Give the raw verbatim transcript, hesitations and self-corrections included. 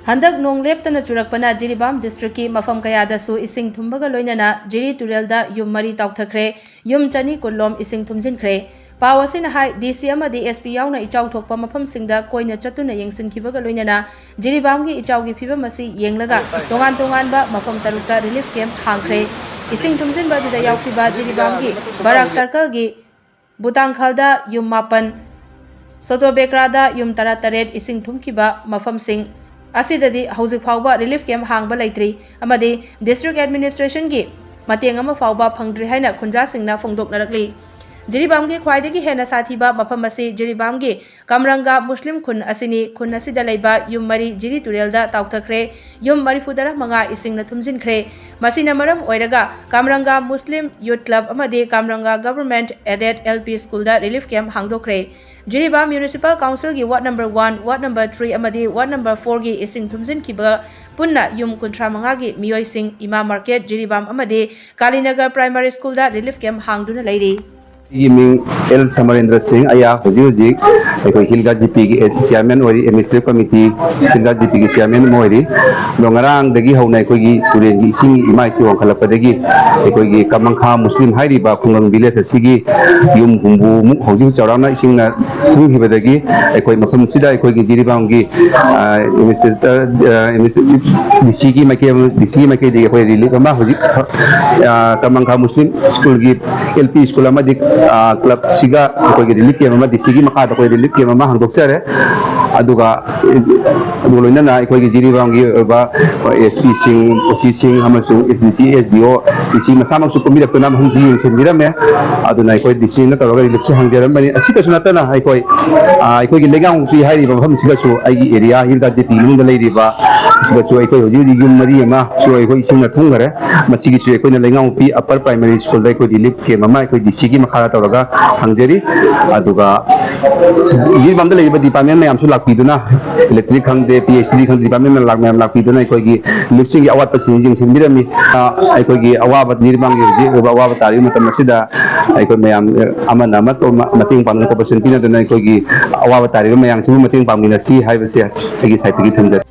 ꯍꯟꯗꯛ ꯅꯣꯡ ꯂꯦꯞꯇꯅ ꯆꯨꯔꯛꯄꯅ ꯖꯤꯔꯤꯕꯥꯝ ꯗꯤꯁꯇ꯭ꯔꯤꯛꯀꯤ ꯃꯐꯝ ꯀꯌꯥꯗꯁꯨ ꯏꯁꯤꯡ ꯊꯨꯝꯕꯒ ꯂꯣꯏꯅꯅ ꯖꯤꯔꯤ ꯇꯨꯔꯦꯜꯗ ꯌꯨꯝ ꯃꯔꯤ ꯇꯥꯎꯊꯈ꯭ꯔꯦ, ꯌꯨꯝ ꯆꯅꯤ ꯀꯨꯟꯂꯣꯝ ꯏꯁꯤꯡ ꯊꯨꯝꯖꯤꯟꯈ꯭ꯔꯦ꯫ ꯄꯥꯎ ꯑꯁꯤꯅ ꯍꯥꯏ, ꯗꯤ ꯁꯤ ꯑꯃꯗꯤ ꯑꯦꯁ ꯄꯤ ꯌꯥꯎꯅ ꯏꯆꯥꯎ ꯊꯣꯛꯄ ꯃꯐꯝꯁꯤꯡꯗ ꯀꯣꯏꯅ ꯆꯠꯇꯨꯅ ꯌꯦꯡꯁꯤꯟꯈꯤꯕꯒ ꯂꯣꯏꯅꯅ ꯖꯤꯔꯤꯕꯥꯝꯒꯤ ꯏꯆꯥꯎꯒꯤ ꯐꯤꯕꯝ ꯑꯁꯤ ꯌꯦꯡꯂꯒ ꯇꯣꯉꯥꯟ ꯇꯣꯉꯥꯟꯕ ꯃꯐꯝ ꯇꯔꯨꯛꯇ ꯔꯤꯂꯤꯐ ꯀꯦꯝꯞ ꯍꯥꯡꯈ꯭ꯔꯦ꯫ ꯏꯁꯤꯡ ꯊꯨꯝꯖꯤꯟꯕ ꯑꯗꯨꯗ ꯌꯥꯎꯈꯤꯕ ꯖꯤꯔꯤꯕꯥꯝꯒꯤ ꯕꯔꯥꯛ ꯁꯔꯀꯜꯒꯤ ꯕꯨꯇꯥꯡꯈꯜꯗ ꯌꯨꯝ ꯃꯥꯄꯟ, ꯁꯣꯇꯣꯕꯦꯀ꯭ꯔꯥꯗ ꯌꯨꯝ ꯇꯔꯥꯇꯔꯦꯠ ꯏꯁꯤꯡ ꯊꯨꯝꯈꯤꯕ ꯃꯐꯝꯁꯤꯡ ꯑꯁꯤꯗꯗꯤ ꯍꯧꯖꯤꯛ ꯐꯥꯎꯕ ꯔꯤꯂꯤꯐ ꯀꯦꯝꯞ ꯍꯥꯡꯕ ꯂꯩꯇ꯭ꯔꯤ ꯑꯃꯗꯤ ꯗꯤꯁꯇ꯭ꯔꯤꯛ ꯑꯦꯗꯃꯤꯅꯤꯁꯇ꯭ꯔꯦꯁꯟꯒꯤ ꯃꯇꯦꯡ ꯑꯃ ꯐꯥꯎꯕ ꯐꯪꯗ꯭ꯔꯤ ꯍꯥꯏꯅ ꯈꯨꯟꯖꯥꯁꯤꯡꯅ ꯐꯣꯡꯗꯣꯛꯅꯔꯛꯂꯤ꯫ ꯖꯤꯔꯤꯕꯥꯝꯒꯤ ꯈ꯭ꯋꯥꯏꯗꯒꯤ ꯍꯦꯟꯅ ꯁꯥꯊꯤꯕ ꯃꯐꯝ ꯑꯁꯤ ꯖꯤꯔꯤꯕꯥꯝꯒꯤ ꯀꯝꯔꯪꯒꯥ ꯃꯨꯁꯂꯤꯝ ꯈꯨꯟ ꯑꯁꯤꯅꯤ꯫ ꯈꯨꯟ ꯑꯁꯤꯗ ꯂꯩꯕ ꯌꯨꯝ ꯃꯔꯤ ꯖꯤꯔꯤ ꯇꯨꯔꯦꯜꯗ ꯇꯥꯎꯊꯈ꯭ꯔꯦ꯫ ꯌꯨꯝ ꯃꯔꯤꯐꯨꯇꯔꯥ ꯃꯉꯥ ꯏꯁꯤꯡꯅ ꯊꯨꯝꯖꯤꯟꯈ꯭ꯔꯦ꯫ ꯃꯁꯤꯅ ꯃꯔꯝ ꯑꯣꯏꯔꯒ ꯀꯥꯝꯔꯪꯒꯥ ꯃꯨꯁꯂꯤꯝ ꯌꯨꯠ ꯀ꯭ꯂꯕ ꯑꯃꯗꯤ ꯀꯥꯝꯔꯪꯒꯥ ꯒꯚꯔꯟꯃꯦꯟꯠ ꯑꯦꯗꯦꯗ ꯑꯦꯜ ꯄꯤ ꯁ꯭ꯀꯨꯜꯗ ꯔꯤꯂꯤꯐ ꯀꯦꯝꯞ ꯍꯥꯡꯗꯣꯛꯈ꯭ꯔꯦ꯫ ꯖꯤꯔꯤꯕꯥꯝ ꯃ꯭ꯌꯨꯅꯤꯁꯤꯄꯥꯜ ꯀꯥꯎꯟꯁꯤꯜꯒꯤ ward number one, ward number three ꯑꯃꯗꯤ ꯋꯥꯔꯗ ꯅꯝꯕꯔ ꯐꯣꯔꯒꯤ ꯏꯁꯤꯡ ꯊꯨꯝꯖꯤꯟꯈꯤꯕ ꯄꯨꯟꯅ ꯌꯨꯝ ꯀꯨꯟꯊ꯭ꯔꯥ ꯃꯉꯥꯒꯤ ꯃꯤꯑꯣꯏꯁꯤꯡ ꯏꯃꯥ ꯃꯥꯔꯀꯦꯠ, ꯖꯤꯔꯤꯕꯥꯝ ꯑꯃꯗꯤ ꯀꯥꯂꯤꯅꯒꯔ ꯄ꯭ꯔꯥꯏꯃꯥꯔꯤ ꯁ꯭ꯀꯨꯜꯗ ꯔꯤꯂꯤꯐ ꯀꯦꯝꯞ ꯍꯥꯡꯗꯨꯅ ꯂꯩꯔꯤ꯫ ꯑꯩꯒꯤ ꯃꯤꯡ ꯑꯦꯜ ꯁꯃꯔꯦꯟꯗ꯭ꯔ ꯁꯤꯡ꯫ ꯑꯩꯍꯥꯛ ꯍꯧꯖꯤꯛ ꯍꯧꯖꯤꯛ ꯑꯩꯈꯣꯏ ꯍꯤꯜ ꯒꯥ ꯖꯤꯄꯤꯒꯤ ꯆꯤꯌꯥꯔꯃꯦꯟ ꯑꯣꯏꯔꯤ, ꯑꯦꯗꯃꯤꯅꯤꯁꯇ꯭ꯔꯦꯇꯤꯚ ꯀꯃꯤꯇꯤ ꯍꯤꯜ ꯒꯥ ꯖꯤꯄꯤꯒꯤ ꯆꯤꯌꯥꯔꯃꯦꯟ ꯑꯃ ꯑꯣꯏꯔꯤ꯫ ꯑꯗꯣ ꯉꯔꯥꯡꯗꯒꯤ ꯍꯧꯅ ꯑꯩꯈꯣꯏꯒꯤ ꯇꯨꯔꯦꯜꯒꯤ ꯏꯁꯤꯡ ꯏꯃꯥ ꯏꯁꯤꯡ ꯋꯥꯡꯈꯠꯂꯛꯄꯗꯒꯤ ꯑꯩꯈꯣꯏꯒꯤ ꯀꯃꯪꯈꯥ ꯃꯨꯁꯂꯤꯝ ꯍꯥꯏꯔꯤꯕ ꯈꯨꯡꯒꯪ ꯚꯤꯂꯦꯖ ꯑꯁꯤꯒꯤ ꯌꯨꯝ ꯍꯨꯝꯐꯨꯃꯨꯛ ꯍꯧꯖꯤꯛ ꯆꯥꯎꯔꯥꯛꯅ ꯏꯁꯤꯡꯅ ꯊꯨꯝꯈꯤꯕꯗꯒꯤ ꯑꯩꯈꯣꯏ ꯃꯐꯝꯁꯤꯗ ꯑꯩꯈꯣꯏꯒꯤ ꯖꯤꯔꯤꯕꯥꯝꯒꯤ, ꯑ, ꯑꯦꯗꯃꯤꯅꯤꯁꯇ꯭ꯔꯦꯇꯔ, ꯑ, ꯑꯦꯗꯃꯤꯅꯤꯁꯇ꯭ꯔꯦꯇꯤꯚ ꯗꯤ ꯁꯤꯒꯤ ꯃꯥꯏꯀꯩ ꯑꯃ, ꯗꯤ ꯁꯤꯒꯤ ꯃꯥꯏꯀꯩꯗꯒꯤ ꯑꯩꯈꯣꯏ ꯔꯤꯂꯤꯐ ꯑꯃ ꯍꯧꯖꯤꯛ, ꯑ, ꯀꯃꯪꯈꯥ ꯃꯨꯁꯂꯤꯝ ꯁ꯭ꯀꯨꯜꯒꯤ ꯑꯦꯜ ꯄꯤ ꯁ꯭ꯀꯨꯜ ꯑꯃꯗꯤ, ꯑ, ꯀ꯭ꯂꯕꯁꯤꯒ ꯑꯩꯈꯣꯏꯒꯤ ꯔꯤꯂꯤꯐ ꯀꯦꯝꯞ ꯑꯃ, ꯗꯤ ꯁꯤꯒꯤ ꯃꯈꯥꯗ ꯑꯩꯈꯣꯏ ꯔꯤꯂꯤꯐ ꯀꯦꯝꯞ ꯑꯃ ꯍꯥꯡꯗꯣꯛꯆꯔꯦ꯫ ꯑꯗꯨꯒ, ꯑꯗꯨꯒ ꯂꯣꯏꯅꯅ ꯑꯩꯈꯣꯏꯒꯤ ꯖꯤꯔꯤꯕꯥꯝꯒꯤ ꯑꯣꯏꯕ ꯑꯦꯁ ꯄꯤꯁꯤꯡ, ꯑꯣ ꯁꯤꯁꯤꯡ ꯑꯃꯁꯨꯡ ꯑꯦꯁ ꯗꯤ ꯁꯤ, ꯑꯦꯁ ꯗꯤ ꯑꯣ, ꯗꯤ ꯁꯤ ꯃꯁꯥꯃꯛꯁꯨ ꯀꯨꯝꯕꯤꯔꯛꯇꯨꯅ ꯃꯐꯝꯁꯤ ꯌꯦꯡꯁꯤꯟꯕꯤꯔꯝꯃꯦ꯫ ꯑꯗꯨꯅ ꯑꯩꯈꯣꯏ ꯗꯤ ꯁꯤꯅ ꯇꯧꯔꯒ ꯔꯤꯂꯤꯐꯁꯤ ꯍꯥꯡꯖꯔꯝꯕꯅꯤ꯫ ꯑꯁꯤꯇꯁꯨ ꯅꯠꯇꯅ ꯑꯩꯈꯣꯏ, ꯑ, ꯑꯩꯈꯣꯏꯒꯤ ꯂꯩꯉꯥꯡꯄꯣꯛꯄꯤ ꯍꯥꯏꯔꯤꯕ ꯃꯐꯝꯁꯤꯗꯁꯨ ꯑꯩꯒꯤ ꯑꯦꯔꯤꯌꯥ ꯍꯤꯜ ꯒꯥ ꯖꯤꯄꯤ ꯃꯅꯨꯡꯗ ꯂꯩꯔꯤꯕ ꯁꯤꯗꯁꯨ ꯑꯩꯈꯣꯏ ꯍꯧꯖꯤꯛ ꯍꯧꯖꯤꯛ ꯌꯨꯝ ꯃꯔꯤ ꯑꯃꯁꯨ ꯑꯩꯈꯣꯏ ꯏꯁꯤꯡꯅ ꯊꯨꯝꯈꯔꯦ꯫ ꯃꯁꯤꯒꯤꯁꯨ ꯑꯩꯈꯣꯏꯅ ꯂꯩꯉꯥꯡꯄꯣꯛꯄꯤ ꯑꯄꯔ ꯄ꯭ꯔꯥꯏꯃꯥꯔꯤ ꯁ꯭ꯀꯨꯜꯗ ꯑꯩꯈꯣꯏ ꯔꯤꯂꯤꯐ ꯀꯦꯝꯞ ꯑꯃ ꯑꯩꯈꯣꯏ ꯗꯤ ꯁꯤꯒꯤ ꯃꯈꯥꯗ ꯇꯧꯔꯒ ꯍꯥꯡꯖꯔꯤ꯫ ꯑꯗꯨꯒ ꯖꯤꯔꯤꯕꯥꯝꯗ ꯂꯩꯔꯤꯕ ꯗꯤꯄꯥꯔꯠꯃꯦꯟ ꯃꯌꯥꯝꯁꯨ ꯂꯥꯛꯄꯤꯗꯨꯅ, ꯏꯂꯦꯛꯇ꯭ꯔꯤꯛ ꯈꯪꯗꯦ, ꯄꯤ ꯑꯩꯆ ꯏ ꯈꯪꯗꯦ, ꯗꯤꯄꯥꯔꯠꯃꯦꯟ ꯃꯌꯥꯝ ꯂꯥꯛ-, ꯃꯌꯥꯝ ꯂꯥꯛꯄꯤꯗꯨꯅ ꯑꯩꯈꯣꯏꯒꯤ ꯔꯤꯂꯤꯐꯁꯤꯡꯒꯤ ꯑꯋꯥꯠꯄꯁꯤꯡ ꯌꯦꯡꯁꯤꯟꯕꯤꯔꯝꯃꯤ꯫ ꯑ, ꯑꯩꯈꯣꯏꯒꯤ ꯑꯋꯥꯕ, ꯖꯤꯔꯤꯕꯥꯝꯒꯤ ꯍꯧꯖꯤꯛ ꯑꯣꯏꯕ ꯑꯋꯥꯕ ꯇꯥꯔꯤꯕ ꯃꯇꯝ ꯑꯁꯤꯗ ꯑꯩꯈꯣꯏ ꯃꯌꯥꯝ ꯑꯃꯅ ꯑꯃ ꯃꯇꯦꯡ ꯄꯥꯡꯅꯗꯅ, cooperation ꯄꯤꯅꯗꯅ ꯑꯩꯈꯣꯏꯒꯤ ꯑꯋꯥꯕ ꯇꯥꯔꯤꯕ ꯃꯌꯥꯝꯁꯤꯕꯨ ꯃꯇꯦꯡ ꯄꯥꯡꯃꯤꯟꯅꯁꯤ ꯍꯥꯏꯕꯁꯦ ꯑꯩꯒꯤ ꯁꯥꯏꯠꯇꯒꯤ ꯊꯝꯖꯔꯤ꯫